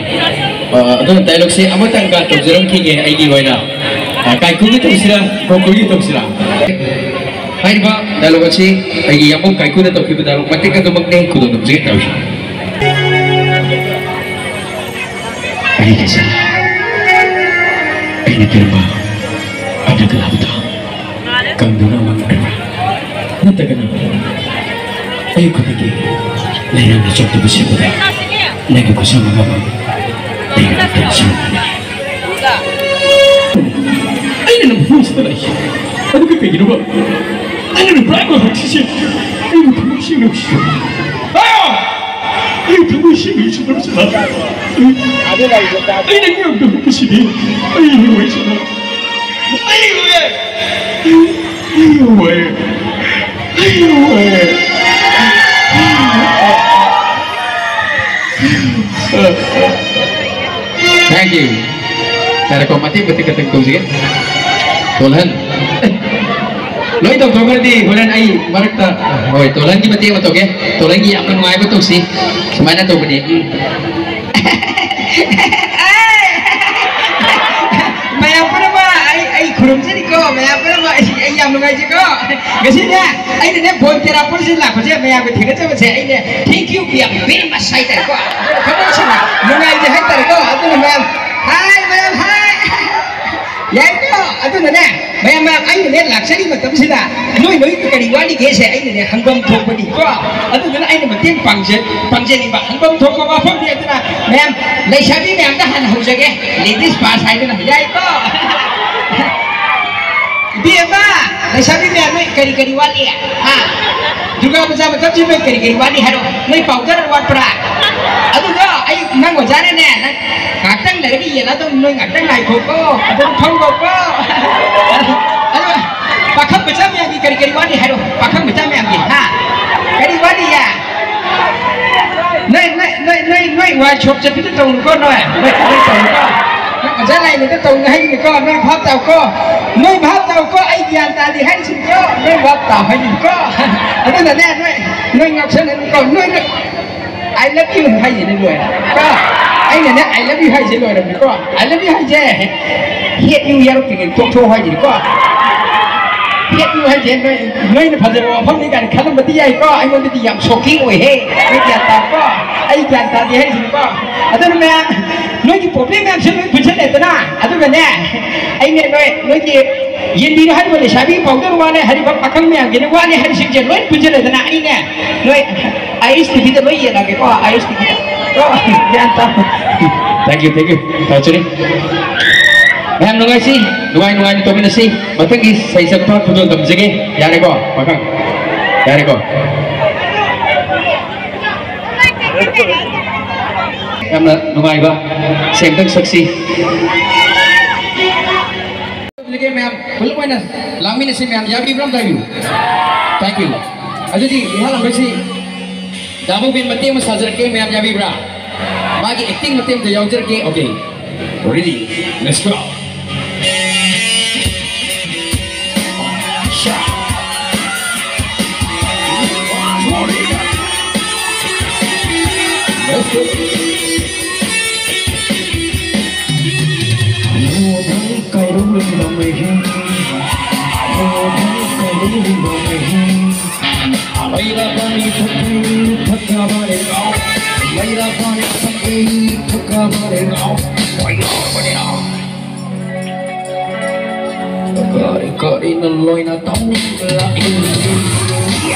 ꯑ, ꯑꯗꯨꯅ dialogue ꯁꯦ ꯑꯃꯇꯪꯒ ꯇꯧꯖꯔꯝꯈꯤꯒꯦ ꯑꯩꯒꯤ ꯑꯣꯏꯅ꯫ ꯑ, ꯀꯥꯏꯀꯨꯒꯤ ꯇꯧꯁꯤꯔꯥ, ꯒꯣꯀꯨꯜꯒꯤ ꯇꯧꯁꯤꯔꯥ? ꯍꯥꯏꯔꯤꯕ dialogue ꯑꯁꯤ ꯑꯩꯒꯤ ꯌꯥꯝꯕꯨꯡ ꯀꯥꯏꯀꯨꯅ ꯇꯧꯈꯤꯕ dialogue ꯃꯇꯦꯛ ꯑꯗꯨꯃꯛꯅꯦ, ꯈꯨꯗꯣꯜ ꯇꯧꯖꯒꯦ ꯇꯧꯔꯤꯁꯤ꯫ ꯑꯩꯒꯤꯁꯦ ꯑꯩꯅ ꯄꯤꯔꯝꯕ ꯀꯂꯥꯕꯗꯣ ꯀꯪꯗꯨꯅ ꯃꯥꯡꯈ꯭ꯔꯕ ꯅꯠꯇ꯭ꯔꯒꯅ ꯑꯌꯨꯛ ꯈꯨꯗꯤꯡꯒꯤ ꯂꯩꯔꯪꯅ ꯆꯣꯛꯇꯕ ꯁꯦꯝꯕꯗ ꯅꯪꯒꯤ ꯈꯨꯠꯁꯥ ꯃꯉꯥꯃꯛ ꯂꯩꯔꯪꯅ ꯁꯦꯝꯕꯅꯤ꯫ ꯑꯩꯅ ꯅꯪꯕꯨ ꯍꯨꯝꯁꯤꯗ ꯂꯥꯛꯏ꯫ ꯑꯗꯨꯒ ꯀꯩꯒꯤꯅꯣꯕ? ꯑꯩꯅ ꯅꯪꯕꯨ ꯍꯥꯏꯔꯤꯁꯤꯁꯦ ꯑꯩꯕꯨ ꯊꯃꯣꯏ ꯁꯦꯡꯅ ꯅꯨꯡꯁꯤ꯫ ꯑꯥ! ꯑꯩ ꯊꯃꯣꯏ ꯁꯦꯡꯅ ꯅꯨꯡꯁꯤꯕ ꯃꯆꯥ꯫ ꯑꯩꯅ ꯅꯪꯕꯨ ꯍꯨꯝꯁꯤꯗꯤ ꯑꯩ ꯍꯨꯝꯁꯤꯗ꯫ ꯑꯩ ꯍꯨꯝꯁꯤꯗ꯫ ꯑꯩ ꯍꯨꯝꯁꯤꯗ꯫ ꯑꯩ ꯍꯨꯝꯁꯤꯗ꯫ Thank you. ꯉꯥꯏꯈꯣ, ꯃꯇꯦꯛ ꯃꯇꯦꯛ ꯈꯛꯇꯪ ꯇꯧꯁꯤꯒꯦ꯫ ꯇꯣꯜꯍꯟ꯫ ꯂꯣꯏ ꯇꯧꯊꯣꯛꯈ꯭ꯔꯗꯤ ꯍꯣꯔꯦꯟ ꯑꯩ ꯃꯔꯛꯇ, ꯍꯣꯏ, ꯇꯣꯜꯍꯟꯒꯤ ꯃꯇꯦꯛ ꯑꯃ ꯇꯧꯒꯦ꯫ ꯇꯣꯜꯍꯟꯒꯤ ꯌꯥꯝꯅ ꯅꯨꯡꯉꯥꯏꯕ ꯇꯧꯁꯤ꯫ ꯁꯨꯃꯥꯏꯅ ꯇꯧꯕꯅꯦ꯫ ꯎꯝ꯫ ꯃꯌꯥꯝ ꯄꯨꯝꯅꯃꯛ ꯑꯩ, ꯑꯩ ꯈꯨꯔꯨꯝꯖꯔꯤꯀꯣ, ꯃꯌꯥꯝ ꯄꯨꯝꯅꯃꯛ ꯑꯩ, ꯑꯩ ꯌꯥꯝ ꯅꯨꯡꯉꯥꯏꯖꯩꯀꯣ꯫ ꯉꯁꯤꯅꯦ, ꯑꯩꯅꯅꯦ ꯕꯣꯟ ꯇꯦꯔꯥꯄꯨꯔꯁꯤꯗ ꯂꯥꯛꯄꯁꯦ, ꯃꯌꯥꯝꯒ ꯊꯦꯡꯅꯖꯕꯁꯦ ꯑꯩꯅꯦ thank you, we are very much ꯍꯥꯏꯇꯥꯔꯦꯀꯣ꯫ ꯊꯃꯣꯏ ꯁꯦꯡꯅ ꯅꯨꯡꯉꯥꯏꯖꯩ ꯍꯥꯏꯇꯥꯔꯦꯀꯣ꯫ ꯑꯗꯨꯅ ꯃꯌꯥꯝ, ꯍꯥꯏ ꯃꯌꯥꯝ, ꯍꯥꯏ꯫ ꯌꯥꯏꯀꯣ? ꯑꯗꯨꯅꯅꯦ, ꯃꯌꯥꯝ, ꯃꯌꯥꯝ, ꯑꯩꯅꯅꯦ ꯂꯥꯛꯆꯔꯤ ꯃꯇꯝꯁꯤꯗ ꯅꯣꯏ, ꯅꯣꯏꯒꯤ ꯀꯔꯤ ꯋꯥꯠꯂꯤꯒꯦꯁꯦ ꯑꯩꯅꯅꯦ ꯍꯪꯐꯝ ꯊꯣꯛꯄꯅꯤꯀꯣ꯫ ꯑꯗꯨꯗꯨꯅ ꯑꯩꯅ ꯃꯇꯦꯡ ꯄꯥꯡꯖ-, ꯄꯥꯡꯖꯅꯤꯡꯕ ꯍꯪꯐꯝ ꯊꯣꯛꯄ ꯋꯥꯐꯝꯅꯤ꯫ ꯑꯗꯨꯅ ꯃꯌꯥꯝ, ꯂꯩꯁꯥꯕꯤ ꯃꯌꯥꯝꯗ ꯍꯥꯟꯅ ꯍꯧꯖꯒꯦ, ladies first ꯍꯥꯏꯗꯅ, ꯌꯥꯏꯀꯣ? ꯏꯕꯦꯝꯃ, ꯂꯩꯁꯥꯕꯤ ꯃꯌꯥꯝ, ꯅꯣꯏ ꯀꯔꯤ ꯀꯔꯤ ꯋꯥꯠꯂꯤ? ꯍꯥ? ꯗꯨꯔꯒꯥ ꯄꯨꯖꯥ ꯃꯇꯝꯁꯤ ꯅꯣꯏ ꯀꯔꯤ ꯀꯔꯤ ꯋꯥꯠꯂꯤ ꯍꯥꯏꯔꯣ? ꯅꯣꯏ powder ꯋꯥꯠꯄ꯭ꯔꯥ? ꯑꯗꯨꯗꯣ ꯑꯩ ꯅꯪ ꯑꯣꯖꯥꯅꯅꯦ, ꯅꯪ ꯉꯥꯛꯇꯪ ꯂꯩꯔꯒ ꯌꯦꯜꯂꯗꯧꯅꯤ, ꯅꯣꯏ ꯉꯥꯛꯇꯪ ꯉꯥꯏꯈꯣꯀꯣ, ꯑꯗꯨꯝ ꯐꯝꯈꯣꯀꯣ꯫ ꯑꯗꯣ ꯄꯥꯈꯪ ꯃꯆꯥ ꯃꯌꯥꯝꯒꯤ ꯀꯔꯤ ꯀꯔꯤ ꯋꯥꯠꯂꯤ ꯍꯥꯏꯔꯣ? ꯄꯥꯈꯪ ꯃꯆꯥ ꯃꯌꯥꯝꯒꯤ, ꯍꯥ? ꯀꯔꯤ ꯋꯥꯠꯂꯤꯌꯦ? ꯅꯣꯏ, ꯅꯣꯏ, ꯅꯣꯏ, ꯅꯣꯏ, ꯅꯣꯏ ꯋꯥꯏ ꯁꯣꯛ ꯆꯠꯄꯤꯗ ꯇꯧꯅꯨꯀꯣ, ꯅꯣꯏ꯫ ꯅꯣꯏ, ꯅꯣꯏ ꯇꯧꯅꯨꯀꯣ꯫ ꯅꯪ ꯑꯣꯖꯥ ꯂꯥꯏꯅꯤꯡꯗ ꯇꯧꯅꯤ ꯍꯥꯏꯅꯤꯀꯣ, ꯅꯣꯏ ꯚꯥꯞ ꯇꯥꯎꯀꯣ꯫ ꯅꯣꯏ ꯚꯥꯞ ꯇꯥꯎꯀꯣ, ꯑꯩ ꯒ꯭ꯌꯥꯟ ꯇꯥꯗꯦ ꯍꯥꯏꯔꯤꯁꯤꯅꯤꯀꯣ, ꯅꯣꯏ ꯚꯥꯞ ꯇꯥꯎ ꯍꯥꯏꯅꯤꯀꯣ꯫ ꯑꯗꯨꯅꯅꯦ, ꯅꯣꯏ, ꯅꯣꯏ ꯉꯥꯎꯁꯟꯅꯅꯨꯀꯣ, ꯅꯣꯏ, ꯅꯣꯏ꯫ I love you ꯍꯥꯏꯁꯤꯅꯦ ꯂꯣꯏꯔꯦ꯫ ꯀꯣ? ꯑꯩꯅꯅꯦ, I love you ꯍꯥꯏꯁꯦ ꯂꯣꯏꯔꯕꯅꯤꯀꯣ꯫ I love you ꯍꯥꯏꯁꯦ, hate you ꯌꯥꯎꯔꯛꯇ꯭ꯔꯤꯉꯩ ꯇꯣꯛꯊꯣꯛꯑꯣ ꯍꯥꯏꯁꯤꯅꯤꯀꯣ꯫ Hate you ꯍꯥꯏꯁꯦ ꯅꯣꯏ, ꯅꯣꯏꯅ ꯐꯖꯕ ꯋꯥꯐꯝꯅꯤ ꯀꯥꯏꯅ ꯈꯜꯂꯝꯕꯗꯤ ꯌꯥꯏꯀꯣ꯫ ꯑꯩꯉꯣꯟꯗꯗꯤ ꯌꯥꯝ shocking ꯑꯣꯏꯍꯦ꯫ ꯅꯣꯏ ꯒ꯭ꯌꯥꯟ ꯇꯥꯎꯀꯣ꯫ ꯑꯩ ꯒ꯭ꯌꯥꯟ ꯇꯥꯗꯦ ꯍꯥꯏꯁꯤꯅꯤꯀꯣ꯫ ꯑꯗꯨꯅ ꯃꯌꯥꯝ, ꯅꯣꯏꯒꯤ ꯄ꯭ꯔꯣꯕ꯭ꯂꯦꯝ ꯃꯌꯥꯝꯁꯦ ꯂꯣꯏ ꯄꯨꯟꯁꯤꯜꯂꯦꯗꯅ, ꯑꯗꯨꯒꯅꯦ, ꯑꯩꯅꯦ, ꯅꯣꯏ, ꯅꯣꯏꯒꯤ ꯌꯦꯟꯕꯤꯔꯣ ꯍꯥꯏꯔꯤꯕ ꯂꯩꯁꯥꯕꯤ ꯄꯥꯎꯗꯔ ꯋꯥꯠꯂꯦ, ꯍꯥꯏꯔꯤꯕ ꯄꯥꯈꯪ ꯃꯌꯥꯝꯒꯤꯅꯦ ꯋꯥꯠꯂꯦ ꯍꯥꯏꯔꯤꯁꯤꯡꯁꯦ ꯂꯣꯏ ꯄꯨꯟꯁꯤꯜꯂꯦꯗꯅ, ꯑꯩꯅꯦ, ꯅꯣꯏ ꯑꯥꯏ ꯑꯦꯁ ꯇꯤ ꯚꯤꯗ ꯂꯣꯏ ꯌꯦꯡꯉꯒꯦꯀꯣ, ꯑꯥꯏ ꯑꯦꯁ ꯇꯤ ꯚꯤꯗ꯫ ꯀꯣ, ꯒ꯭ꯌꯥꯟ ꯇꯥꯎ꯫ Thank you, thank you꯫ ꯇꯧꯆꯔꯤ꯫ ꯃꯌꯥꯝ ꯅꯨꯡꯉꯥꯏꯁꯤ, ꯅꯨꯡꯉꯥꯏ ꯅꯨꯡꯉꯥꯏꯅ ꯇꯧꯃꯤꯟꯅꯁꯤ꯫ ꯃꯊꯪꯒꯤ ꯁꯩꯁꯛꯄ ꯈꯨꯗꯣꯜ ꯇꯝꯖꯒꯦ꯫ ꯌꯥꯔꯦꯀꯣ, ꯄꯥꯈꯪ? ꯌꯥꯔꯦꯀꯣ? ꯌꯥꯝꯅ ꯅꯨꯡꯉꯥꯏꯕ ꯁꯦꯡꯇꯛ ꯁꯛꯁꯤ꯫ ꯑꯗꯨꯗꯒꯤ ꯃꯌꯥꯝ ꯄꯨꯂꯞ ꯑꯣꯏꯅ ꯂꯥꯡꯃꯤꯟꯅꯁꯤ꯫ ꯃꯌꯥꯝ ꯌꯥꯕꯤꯕ꯭ꯔꯥ? ꯑꯝꯇ ꯍꯥꯏꯕꯤꯌꯨ꯫ Thank you꯫ ꯑꯗꯨꯗꯤ ꯏꯍꯥꯟ ꯍꯥꯟꯕꯁꯤ ꯗꯥꯕꯨꯕꯤꯟ ꯃꯇꯦꯛ ꯑꯃ ꯁꯥꯖꯔꯛꯀꯦ꯫ ꯃꯌꯥꯝ ꯌꯥꯕꯤꯕ꯭ꯔꯥ? ꯃꯥꯒꯤ acting ꯃꯇꯦꯛ ꯑꯃꯇ ꯌꯥꯎꯖꯔꯛꯀꯦ꯫ Okay, ready, let's go꯫ ꯀꯔꯤ ꯀꯔꯤꯅꯣ ꯂꯣꯏꯅ ꯇꯧꯅꯤꯡꯂꯛꯏ꯫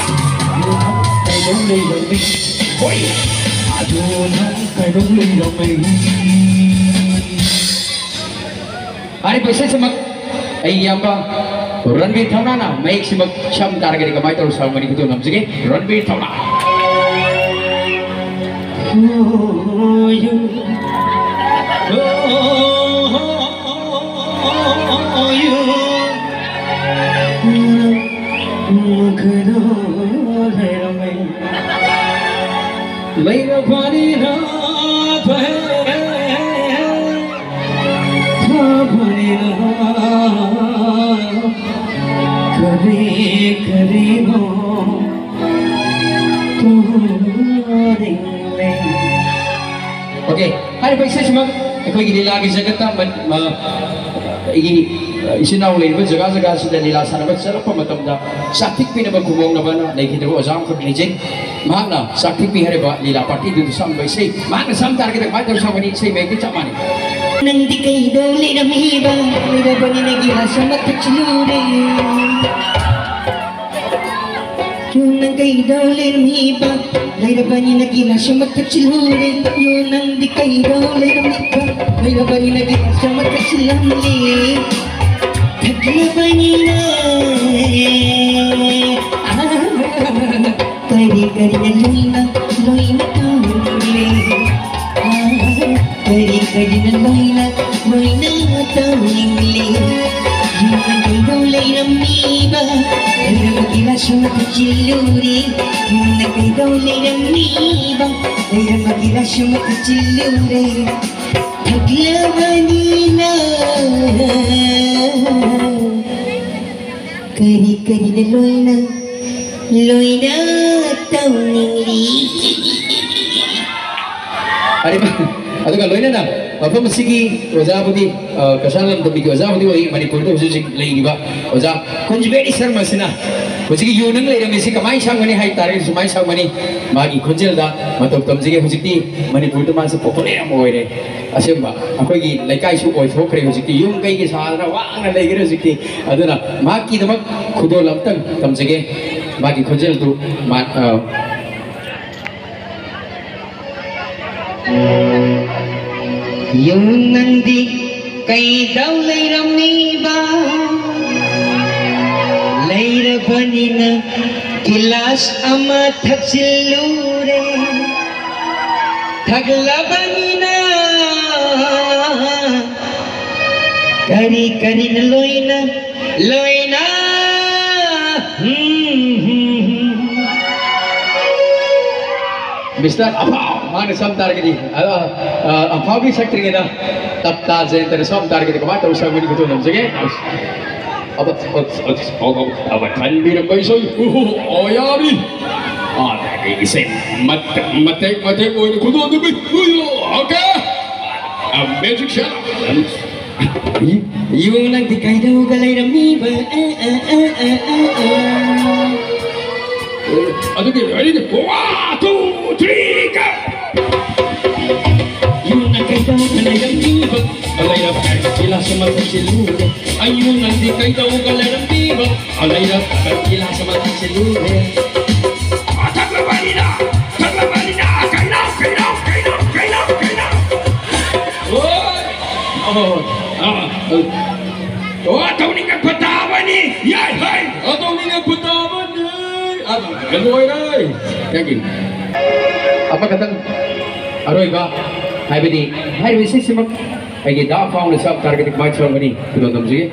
ꯀꯩꯗꯧ ꯂꯩꯔꯝꯃꯤ? ꯍꯣꯏ, ꯑꯗꯨ ꯅꯪ ꯀꯩꯗꯧ ꯂꯩꯔꯝꯃꯤ? ꯍꯥꯏꯔꯤꯕ ꯏꯁꯩꯁꯤꯃꯛ ꯑꯩ ꯏꯌꯥꯝꯕ ꯔꯟꯕꯤꯔ ꯊꯧꯅꯥꯅ ꯃꯌꯦꯛꯁꯤꯃꯛ ꯁꯝ ꯇꯥꯔꯒꯗꯤ ꯀꯃꯥꯏꯅ ꯇꯧꯔ ꯁꯥꯔꯝꯒꯅꯤ? ꯈꯨꯗꯣꯜ ꯉꯝꯖꯒꯦ, ꯔꯟꯕꯤꯔ ꯊꯧꯅꯥ꯫ ꯂꯩꯔꯕꯅꯤꯅ ꯐꯩ, ꯐꯕꯅꯤꯅ ꯀꯔꯤ ꯀꯔꯤꯅꯣ ꯇꯧꯅꯤꯡꯂꯦ꯫ Okay, ꯍꯥꯏꯔꯤꯕ ꯏꯁꯩꯁꯤꯃꯛ ꯑꯩꯈꯣꯏꯒꯤ ꯂꯤꯂꯥꯒꯤ ꯖꯒꯠꯇ ꯃ-, ꯃ-, ꯑꯩꯒꯤ, ꯑ, ꯏꯆꯤꯟ ꯏꯅꯥꯎ ꯂꯩꯔꯤꯕ ꯖꯒꯥ ꯖꯒꯥꯁꯤꯗ ꯂꯤꯂꯥ ꯁꯥꯟꯅꯕ ꯆꯠꯂꯛꯄ ꯃꯇꯝꯗꯗ ꯆꯥꯛ ꯊꯤꯛꯄꯤꯅꯕ ꯈꯨꯃꯣꯡꯅꯕꯅ ꯂꯩꯈꯤꯗ꯭ꯔꯕ ꯑꯣꯖꯥ ꯑꯃꯈꯛ ꯂꯩꯖꯩ꯫ ꯃꯍꯥꯛꯅ ꯆꯥꯛ ꯊꯤꯛꯄꯤ ꯍꯥꯏꯔꯤꯕ ꯂꯤꯂꯥ ꯄꯥꯔꯇꯤꯗꯨꯗ ꯁꯛꯂꯝꯕ ꯏꯁꯩ ꯃꯍꯥꯛꯅ ꯁꯛꯂꯝ ꯇꯥꯔꯒꯗꯤ ꯀꯃꯥꯏꯅ ꯇꯧꯔ ꯁꯛꯀꯅꯤ? ꯏꯁꯩ ꯃꯌꯦꯛꯇꯤ ꯆꯞ ꯃꯥꯟꯅꯩ꯫ ꯅꯪꯗꯤ ꯀꯩꯗꯧ ꯂꯩꯔꯝꯃꯤꯕ? ꯂꯩꯔꯕꯅꯤꯅ ꯒꯤꯂꯥꯁ ꯑꯃ ꯊꯛꯆꯤꯜꯂꯨꯔꯦ꯫ ꯌꯣ, ꯅꯪ ꯀꯩꯗꯧ ꯂꯩꯔꯝꯃꯤꯕ? ꯂꯩꯔꯕꯅꯤꯅ ꯒꯤꯂꯥꯁ ꯑꯃ ꯊꯛꯆꯤꯜꯂꯨꯔꯦ꯫ ꯌꯣ, ꯅꯪꯗꯤ ꯀꯩꯗꯧ ꯂꯩꯔꯝꯃꯤꯕ? ꯂꯩꯔꯕꯅꯤꯅ ꯒꯤꯂꯥꯁ ꯑꯃ ꯊꯛꯆꯤꯜꯂꯝꯂꯦ꯫ ꯊꯛꯂꯕꯅꯤꯅ, ꯀꯔꯤ ꯀꯔꯤꯅ ꯂꯣꯏꯅ, ꯂꯣꯏꯅ ꯇꯧꯔꯦ꯫ ꯀꯔꯤ ꯀꯔꯤꯅ ꯂꯣꯏꯅ, ꯂꯣꯏꯅ ꯇꯧꯅꯤꯡꯂꯦ꯫ ꯌꯨꯝꯗ ꯀꯩꯗꯧ ꯂꯩꯔꯝꯃꯤꯕ? ꯂꯩꯔꯝꯕꯒꯤ ꯂꯥꯁꯨ ꯃꯊꯛ ꯆꯤꯜꯂꯨꯔꯦ꯫ ꯌꯨꯝꯗ ꯀꯩꯗꯧ ꯂꯩꯔꯝꯃꯤꯕ? ꯂꯩꯔꯝꯕꯒꯤ ꯂꯥꯁꯨ ꯃꯊꯛ ꯆꯤꯜꯂꯨꯔꯦ꯫ ꯊꯛꯂꯕꯅꯤꯅ ꯀꯔꯤ ꯀꯔꯤꯅ ꯂꯣꯏꯅ, ꯂꯣꯏꯅ ꯇꯧꯅꯤꯡꯂꯤ꯫ ꯑꯗꯨꯒ, ꯑꯗꯨꯒ ꯂꯣꯏꯅꯅ ꯃꯐꯝ ꯑꯁꯤꯒꯤ ꯑꯣꯖꯥꯕꯨꯗꯤ, ꯑ, ꯀꯁꯥꯔ ꯂꯝꯗꯝꯒꯤ ꯑꯣꯖꯥꯕꯨꯗꯤ ꯑꯣꯏ, ꯃꯅꯤꯄꯨꯔꯗ ꯍꯧꯖꯤꯛ ꯍꯧꯖꯤꯛ ꯂꯩꯔꯤꯕ ꯑꯣꯖꯥ ꯀꯨꯟꯖꯕꯦꯔꯤ ꯁꯔꯃꯁꯤꯅ ꯍꯧꯖꯤꯛꯀꯤ ꯌꯨ ꯅꯪ ꯂꯩꯔꯝꯃꯤꯁꯤ ꯀꯃꯥꯏꯅ ꯁꯛꯂꯝꯒꯅꯤ ꯍꯥꯏ ꯇꯥꯔꯒꯗꯤ ꯁꯨꯃꯥꯏꯅ ꯁꯛꯂꯝꯒꯅꯤ꯫ ꯃꯥꯒꯤ ꯈꯣꯟꯖꯦꯜꯗ ꯃꯇꯧ ꯇꯝꯖꯒꯦ꯫ ꯍꯧꯖꯤꯛꯇꯤ ꯃꯅꯤꯄꯨꯔꯗ ꯃꯥꯁꯦ popular ꯌꯥꯝ ꯑꯣꯏꯔꯦ꯫ ꯑꯁꯦꯡꯕ ꯑꯩꯈꯣꯏꯒꯤ ꯂꯩꯀꯥꯏꯁꯨ ꯑꯣꯏꯊꯣꯛꯈ꯭ꯔꯦ ꯍꯧꯖꯤꯛꯇꯤ꯫ ꯌꯨꯝ ꯀꯩꯒꯤ ꯁꯥꯗꯅ ꯋꯥꯡꯅ ꯂꯩꯈ꯭ꯔꯦ ꯍꯧꯖꯤꯛꯇꯤ꯫ ꯑꯗꯨꯅ ꯃꯍꯥꯛꯀꯤꯗꯃꯛ ꯈꯨꯗꯣꯜ ꯑꯝꯇꯪ ꯇꯝꯖꯒꯦ꯫ ꯃꯥꯒꯤ ꯈꯣꯟꯖꯦꯜꯗꯨ ꯃꯥ-, ꯑ, ꯌꯨ ꯅꯪꯗꯤ ꯀꯩꯗꯧ ꯂꯩꯔꯝꯃꯤꯕ? ꯂꯩꯔꯕꯅꯤꯅ ꯒꯤꯂꯥꯁ ꯑꯃ ꯊꯛꯆꯤꯜꯂꯨꯔꯦ꯫ ꯊꯛꯂꯕꯅꯤꯅ ꯀꯔꯤ ꯀꯔꯤꯅ ꯂꯣꯏꯅ, ꯂꯣꯏꯅ, ꯎꯝ, ꯎꯝ, ꯎꯝ꯫ ꯃꯤꯁꯇꯔ ꯑꯐꯥꯎ, ꯃꯥꯅ ꯁꯝ ꯇꯥꯔꯒꯗꯤ, ꯑ, ꯑ, ꯑꯐꯥꯎꯒꯤ ꯁꯛꯇ꯭ꯔꯤꯉꯩꯗ ꯇꯞꯇꯥ ꯖꯌꯟꯇꯅ ꯁꯝ ꯇꯥꯔꯒꯗꯤ ꯀꯃꯥꯏꯅ ꯇꯧ ꯁꯛꯄꯅꯤ ꯈꯨꯗꯣꯜ ꯇꯝꯖꯒꯦ꯫ ꯑꯕ, ꯑꯕ, ꯑꯕ, ꯑꯕ, ꯑꯕ, ꯊꯟꯕꯤꯔꯛꯄ ꯏꯁꯩ꯫ ꯎꯍꯨ, ꯑꯣ, ꯌꯥꯔꯤ꯫ ꯑꯗꯒꯤ ꯏꯁꯩ ꯃꯇꯦꯛ, ꯃꯇꯦꯛ, ꯃꯇꯦꯛ ꯑꯣꯏꯅ ꯈꯨꯗꯣꯜ ꯇꯝꯕꯤ꯫ ꯎꯌꯣ, okay꯫ A magic shot꯫ ꯌꯨ ꯅꯪꯗꯤ ꯀꯩꯗꯧꯒ ꯂꯩꯔꯝꯃꯤꯕ? ꯑ, ꯑ, ꯑ, ꯑ, ꯑ, ꯑ꯫ ꯑꯗꯨꯗꯤ ready? One, two, three, go! ꯌꯨ ꯅꯪ ꯀꯩꯗꯧꯒ ꯂꯩꯔꯝꯃꯤꯕ? ꯂꯩꯔꯝ ꯒꯤꯂꯥꯁ ꯑꯃ ꯊꯛꯆꯤꯜꯂꯨꯔꯦ꯫ ꯑꯌꯨ ꯅꯪꯗꯤ ꯀꯩꯗꯧꯒ ꯂꯩꯔꯝꯃꯤꯕ? ꯂꯩꯔꯝ ꯒꯤꯂꯥꯁ ꯑꯃ ꯊꯛꯆꯤꯜꯂꯨꯔꯦ꯫ ꯑ, ꯊꯛꯂꯕꯅꯤꯅ, ꯊꯛꯂꯕꯅꯤꯅ, ꯀꯩꯅꯣ, ꯀꯩꯅꯣ, ꯀꯩꯅꯣ, ꯀꯩꯅꯣ, ꯀꯩꯅꯣ? ꯍꯣꯏ! ꯑꯣ, ꯑ, ꯑ, ꯑꯣ, ꯇꯧꯅꯤꯡꯉꯛꯄ ꯇꯥꯕꯅꯤ! ꯌꯥꯏ, ꯍꯩ! ꯑꯣ, ꯇꯧꯅꯤꯡꯉꯛꯄ ꯇꯥꯕꯅꯤ! ꯑ, ꯂꯣꯏꯔꯦ! Thank you. ꯑꯃꯈꯛꯇꯪ ꯑꯔꯣꯏꯕ, ꯍꯥꯏꯕꯗꯤ ꯍꯥꯏꯔꯤꯕ ꯏꯁꯩꯁꯤꯃꯛ ꯑꯩꯒꯤ ꯗꯥ ꯐꯥꯎꯅ ꯁꯛ ꯇꯥꯔꯒꯗꯤ ꯀꯃꯥꯏꯅ ꯁꯛꯂꯝꯒꯅꯤ? ꯈꯨꯗꯣꯜ ꯇꯝꯖꯒꯦ꯫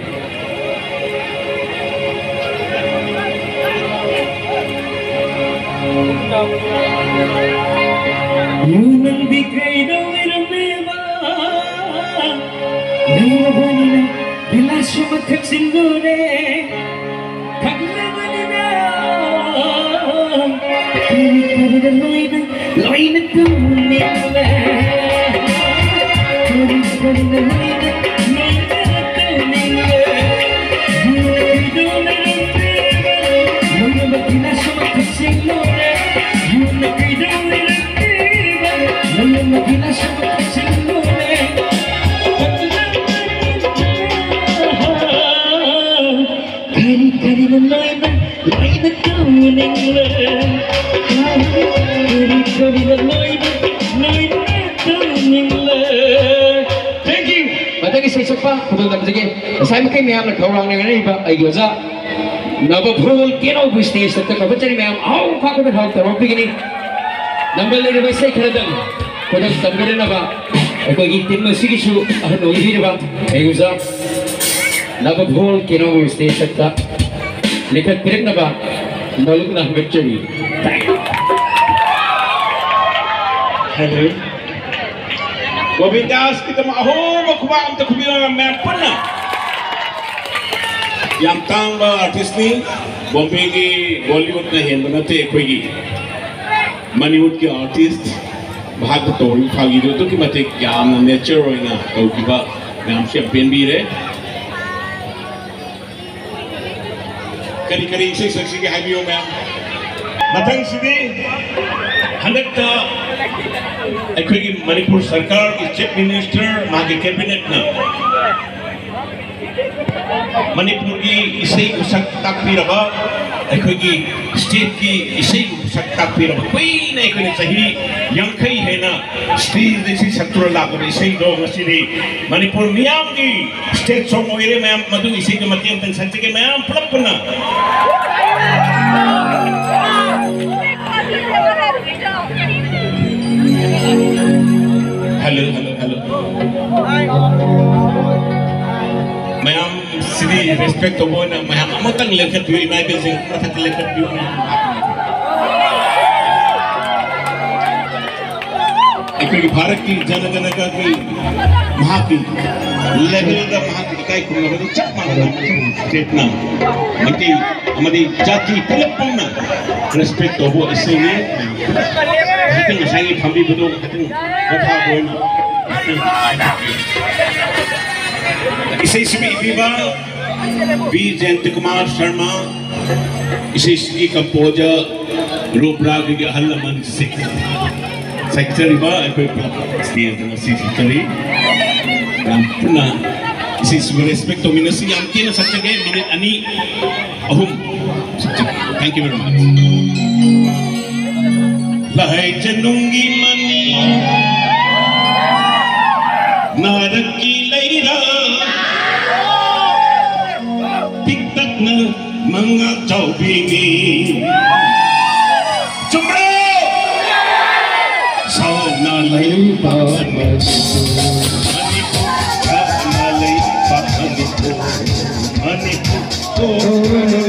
ꯌꯨ ꯅꯪꯗꯤ ꯀꯩꯗꯧꯔꯝꯃꯤꯕ? ꯅꯪꯅ ꯒꯤꯂꯥꯁ ꯑꯃ ꯊꯛꯆꯤꯜꯂꯨꯔꯦ꯫ ꯊꯛꯂꯕꯅꯤꯅ ꯀꯔꯤ ꯀꯔꯤꯅ ꯂꯣꯏꯅ, ꯂꯣꯏꯅ ꯇꯧꯅꯤꯡꯂꯦ꯫ ꯀꯔꯤ ꯀꯔꯤꯅ ꯂꯣꯏꯅ, ꯂꯣꯏꯅ ꯇꯧꯅꯤꯡꯂꯦ꯫ ꯌꯨꯅ ꯀꯩꯗꯧꯅꯔꯝꯃꯦ? ꯂꯣꯏꯅꯃꯛꯀꯤ ꯅꯁꯥꯃꯛ ꯊꯛꯆꯤꯜꯂꯨꯔꯦ꯫ ꯌꯨꯅ ꯀꯩꯗꯧꯅꯔꯝꯃꯦ? ꯂꯣꯏꯅꯃꯛꯀꯤ ꯅꯁꯥꯃꯛ ꯊꯛꯆꯤꯜꯂꯨꯔꯦ꯫ ꯀꯔꯤ ꯀꯔꯤꯅ ꯂꯣꯏꯅ, ꯂꯣꯏꯅ ꯇꯧꯅꯤꯡꯂꯦ꯫ ꯀꯔꯤ ꯀꯔꯤꯅ ꯂꯣꯏꯅ, ꯂꯣꯏꯅ ꯇꯧꯅꯤꯡꯂꯦ꯫ Thank you. ꯃꯊꯪꯒꯤ ꯏꯁꯩ ꯁꯛꯄ ꯈꯨꯗꯣꯜ ꯇꯝꯖꯒꯦ꯫ ꯉꯁꯥꯏ ꯃꯈꯩ ꯃꯌꯥꯝꯅ ꯈꯧꯔꯥꯡꯅ ꯉꯥꯏꯅꯔꯤꯕ ꯑꯩꯒꯤ ꯑꯣꯖꯥ ꯅꯕ ꯚꯣꯜꯀꯦꯅꯣꯕꯨ stage ꯇ ꯀꯧꯈꯠꯆꯔꯤ ꯃꯌꯥꯝ꯫ ꯑꯍꯥꯎ ꯈꯥꯛꯄꯗ ꯍꯥꯎ ꯇꯧꯔꯛꯄꯤꯒꯅꯤ꯫ ꯅꯝꯕ ꯂꯩꯔꯕ ꯏꯁꯩ ꯈꯔꯗꯪ ꯈꯨꯗꯝ ꯇꯝꯕꯤꯔꯅꯕ ꯑꯩꯈꯣꯏꯒꯤ team ꯑꯁꯤꯒꯤꯁꯨ ꯑꯍꯟ ꯑꯣꯏꯕꯤꯔꯤꯕ ꯑꯩ ꯑꯣꯖꯥ ꯅꯕ ꯚꯣꯜꯀꯦꯅꯣꯕꯨ stage ꯇ ꯂꯤꯡꯈꯠꯄꯤꯔꯛꯅꯕ ꯅꯣꯂꯨꯛꯅ ꯍꯪꯒꯠꯆꯔꯤ꯫ Thank you. Hello. ꯒꯣꯕꯤꯟꯗꯥꯁꯀꯤꯗꯃꯛ ꯑꯍꯣꯡꯕ ꯈꯨꯕꯥꯛ ꯑꯝꯇ ꯈꯨꯕꯤꯔꯣ ꯃꯌꯥꯝ ꯄꯨꯟꯅ꯫ ꯌꯥꯝ ꯇꯥꯡꯕ artist ꯅꯤ꯫ ꯕꯣꯝꯕꯦꯒꯤ Bollywood ꯅ ꯍꯦꯟꯕ ꯅꯠꯇꯦ ꯑꯩꯈꯣꯏꯒꯤ꯫ ꯃꯅꯤꯄꯨꯔꯒꯤ artist ꯃꯍꯥꯛꯅ ꯇꯧꯔꯤꯕ ꯐꯥꯒꯤꯗꯨ ꯑꯗꯨꯛꯀꯤ ꯃꯇꯤꯛ ꯌꯥꯝꯅ mature ꯑꯣꯏꯅ ꯇꯧꯈꯤꯕ ꯃꯌꯥꯝꯁꯨ ꯌꯥꯝ ꯄꯦꯟꯕꯤꯔꯦ꯫ ꯀꯔꯤ ꯀꯔꯤ ꯏꯁꯩ ꯁꯛꯁꯤꯒꯦ ꯍꯥꯏꯕꯤꯌꯨ ꯃꯌꯥꯝ꯫ ꯃꯊꯪꯁꯤꯗꯤ ꯍꯟꯗꯛꯇ ꯑꯩꯈꯣꯏꯒꯤ ꯃꯅꯤꯄꯨꯔ ꯁꯔꯀꯥꯔꯒꯤ ꯆꯤꯐ ꯃꯤꯅꯤꯁꯇꯔ, ꯃꯥꯒꯤ ꯀꯦꯕꯤꯅꯦꯠꯅ ꯃꯅꯤꯄꯨꯔꯒꯤ ꯏꯁꯩꯕꯨ ꯁꯛ ꯇꯥꯛꯄꯤꯔꯕ, ꯑꯩꯈꯣꯏꯒꯤ ꯁ꯭ꯇꯦꯠꯀꯤ ꯏꯁꯩꯕꯨ ꯁꯛ ꯇꯥꯛꯄꯤꯔꯕ, ꯀꯨꯏꯅ ꯑꯩꯈꯣꯏꯅ ꯆꯍꯤ ꯌꯥꯡꯈꯩ ꯍꯦꯟꯅ ꯁ꯭ꯇꯦꯖꯇ ꯏꯁꯩ ꯁꯛꯇꯨꯅ ꯂꯥꯛꯄꯗ ꯏꯁꯩꯗꯣ ꯉꯁꯤꯗꯤ ꯃꯅꯤꯄꯨꯔ ꯃꯤꯌꯥꯝꯒꯤ ꯁ꯭ꯇꯦꯠ ꯁꯣꯡ ꯑꯣꯏꯔꯦ꯫ ꯃꯌꯥꯝ ꯃꯗꯨꯒꯤ ꯏꯁꯩꯗꯣ ꯃꯇꯦꯛ ꯑꯃꯇꯪ ꯁꯛꯆꯒꯦ ꯃꯌꯥꯝ ꯄꯨꯂꯞ ꯄꯨꯟꯅ꯫ Hello, hello, hello. ꯃꯌꯥꯝ ꯁꯤꯗꯤ ꯔꯦꯁꯄꯦꯛ ꯇꯧꯕ ꯑꯣꯏꯅ ꯃꯌꯥꯝ ꯑꯃꯇꯪ ꯂꯦꯞꯈꯠꯄꯤꯌꯨ, ꯏꯃꯥ ꯏꯕꯦꯜꯁꯤꯡ ꯃꯊꯛꯇ ꯂꯦꯞꯈꯠꯄꯤꯌꯨ꯫ ꯑꯩꯈꯣꯏꯒꯤ ꯚꯥꯔꯠꯀꯤ ꯖꯅ ꯒꯅ ꯒꯒꯤ ꯃꯍꯥꯛꯀꯤ ꯂꯦꯚꯦꯜꯗ ꯃꯍꯥꯛꯀꯤ ꯏꯀꯥꯏ ꯈꯨꯝꯅꯕꯗ ꯆꯞ ꯃꯥꯟꯅꯅ ꯃꯅꯤꯄꯨꯔ ꯁ꯭ꯇꯦꯠꯅ ꯃꯩꯇꯩ ꯑꯃꯗꯤ ꯖꯥꯇꯤ ꯄꯨꯂꯞ ꯄꯨꯟꯅ ꯔꯦꯁꯄꯦꯛ ꯇꯧꯕ ꯏꯁꯩꯅꯤ꯫ ꯍꯥꯏꯐꯦꯠꯇꯪ ꯉꯁꯥꯏꯒꯤ ꯐꯝꯕꯤꯕꯗꯣ ꯍꯥꯏꯐꯦꯠꯇꯪ ꯄꯣꯊꯥꯕ ꯑꯣꯏꯅ ꯏꯁꯩ ꯁꯤꯕꯤ ꯏꯕꯤꯕ ꯕꯤ ꯖꯌꯟꯇ ꯀꯨꯃꯥꯔ ꯁꯔꯃ, ꯏꯁꯩꯁꯤꯒꯤ ꯀꯝꯄꯣꯖꯔ ꯔꯨꯕ꯭ꯔꯥꯒꯤ ꯑꯍꯜ ꯂꯃꯟꯁꯤꯡ, ꯁꯛꯆꯔꯤꯕ ꯑꯩꯈꯣꯏ ꯄꯨꯂꯞ ꯁ꯭ꯇꯦꯖꯇ ꯉꯁꯤ ꯁꯛꯆꯔꯤ꯫ ꯌꯥꯝ ꯄꯨꯟꯅ ꯏꯁꯩꯁꯤꯕꯨ ꯔꯦꯁꯄꯦꯛ ꯇꯧꯃꯤꯟꯅꯁꯤ꯫ ꯌꯥꯝ ꯊꯤꯅ ꯁꯛꯆꯒꯦ, ꯃꯤꯅꯤꯠ ꯑꯅꯤ ꯑꯍꯨꯝ ꯁꯛꯆꯒꯦ꯫ Thank you very much. ꯂꯍꯩꯖꯅꯨꯡꯒꯤ ꯃꯅꯤ ꯅꯥꯔꯛꯀꯤ ꯂꯩꯔꯥ ꯄꯤꯛꯇꯛꯅ ꯃꯉꯥ ꯆꯥꯎꯕꯤꯅꯤ꯫ ꯆꯨꯝꯕ꯭ꯔꯣ? ꯁꯥꯎꯅ ꯂꯩꯕ ꯃꯅꯤꯄꯨꯔ, ꯁꯥꯎꯅ ꯂꯩꯕ ꯃꯅꯤꯄꯨꯔ, ꯃꯅꯤꯄꯨꯔ꯫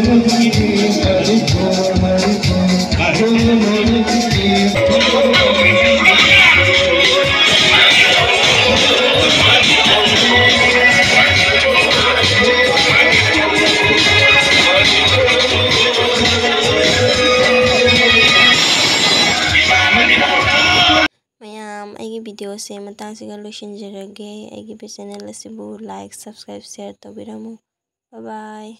ꯃꯌꯥꯝ ꯑꯩꯒꯤ videoꯁꯦ ꯃꯇꯥꯡꯁꯤꯒ ꯂꯣꯏꯁꯤꯟꯖꯔꯒꯦ꯫ ꯑꯩꯒꯤ channel ꯑꯁꯤꯕꯨ like, subscribe, share ꯇꯧꯕꯤꯔꯝꯃꯨ꯫ Bye bye꯫